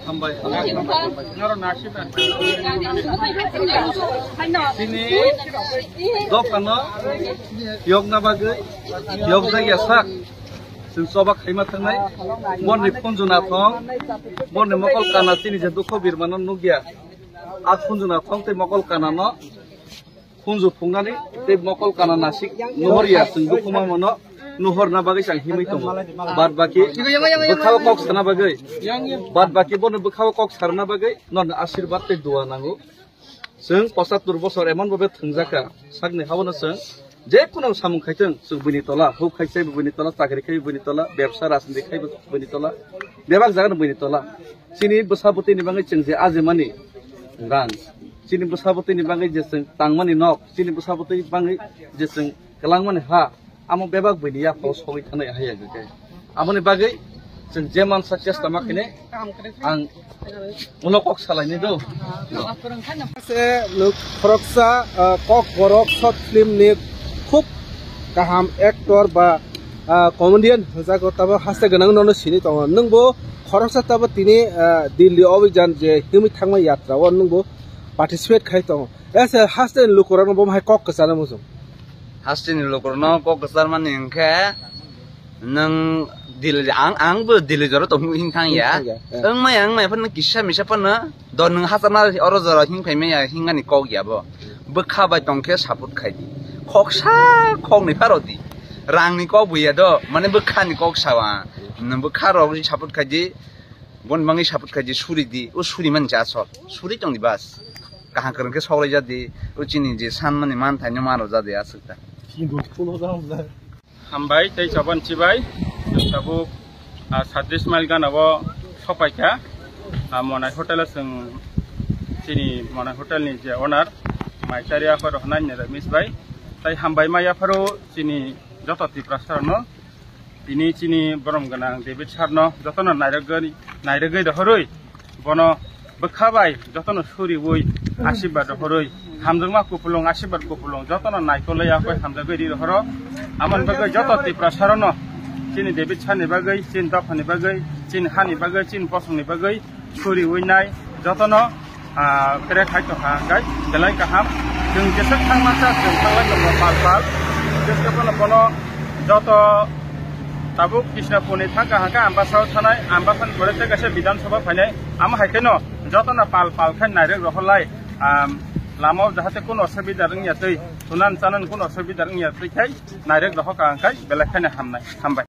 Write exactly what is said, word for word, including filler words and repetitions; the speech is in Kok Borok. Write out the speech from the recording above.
Hambai. Chini dophano yokna bagwi, yok jagya sak. Chwng choba khaima thangnai. Borni khunju nathong, borni mokol kana chini je dukho birmano nukya. A khunju nathong tei mokol kanano khunju phungnani tei mokol kana nasik nuhorya chwng bukhuma mano nuhorna bagwi chang himwi tongo. Bad baki bwkhao kok sana bagwi, bad baki bono bwkhao kok sarna bagwi norni asirwad tei dua nango. Chwng pochattor bosor emon babe thwngjaka, sakni habono chwng je phano samung khaitwng, chwng buini tola, huk khai chaibo buini tola, chakri khaibo buini tola, bebsa rajniti khaibo buini tola, bebak jagano buini tola. Chini bwsa bwtwini bagwi chwng je ajimani rang, chini bwsa bwtwini bagwi je chwng tangmani nok, chini bwsa bwtwini bagwi je chwng kwlangmani ha, amo bebak buini yaphao sogwi thanai haiya hwnkhe. Aboni bagwi chwng je mansa chesta ma khainai ang ulo kok salaini do. Se nuk khoroksa, ah, kok borok short film ni khub kaham actor ba, ah, comedian hwnjago, tabo haste gwnang nono sini tongo. Nwngbo khoroksa tabo tini, ah, Delhi obijan je himwi thangma yatra o nwngbo participate khai tongo. Ese haste ni lukurokno bo hai kok kwchana muchung. Haste ni lukurokno kok kwcharmani hwnkhe nwng Delhi, ang, ang bo Delhi jora tong hing thang ya. Hing thang ya, eh. Wng maya, wng maya phano kisa misa phano do nwng hachama oro jora hing phai maya hingani kok ya bo. Bwkha bai tong khe support khai di. Khoksa khoknwi pharo di. Rangni kok bo ya do, mane bwkhani kok sawa. Nwng bwkha rok support khai di. Bon mangi support khai di, suri di, o suri man cha sol. Suri tong di bas. Kaham kwrwng khe soklai ja di, o chini je san mani man thai no maro ja di aswk ta. Hambai tei chaban chibai, tabuk, ah, sadis mile gana o sopai kha. Ah, Monai Hotel o chwng chini Monai Hotel ni je owner, Maitari apharo hwnai ni Ramesh bai. Tai hambai ma yapharo chini joto Tiprasa rokno. Tini chini borom gwnang David sir no jotono nairogwi, nairogwi rohorwi, bono bwkha bai jotono suriwi asirwad rohorwi, hamjakma kupulung, asirwad kupulung, jotono naikolwi yakwi hamjagwi ri rohoro. Amoni bagwi joto Tiprasa rokno chini David sir ni bagwi, chini dopha ni bagwi, chini ha ni bagwi, chini bosong ni bagwi, suriwi nai jotono, ah, tere khai tongkha, hwnkhe belai kaham. Chwng jeswk thangma sa, chwng thanglai tongkha pal pal. Jeswk bono, bono joto tabuk Krishnapurni thangkha, hwnkhe Ambasao thanai, Ambasani pore tei kaisa Bidhan Sabha phainai. Amo hai kheno jotono pal pal khai nairok rohorlai, ah, lamao jahate kuno osubida wngya twi, sunan chanan kuno osubida wngya twi khai nairok rohorkha, hwnkhe belai khaino hamnai, hambai.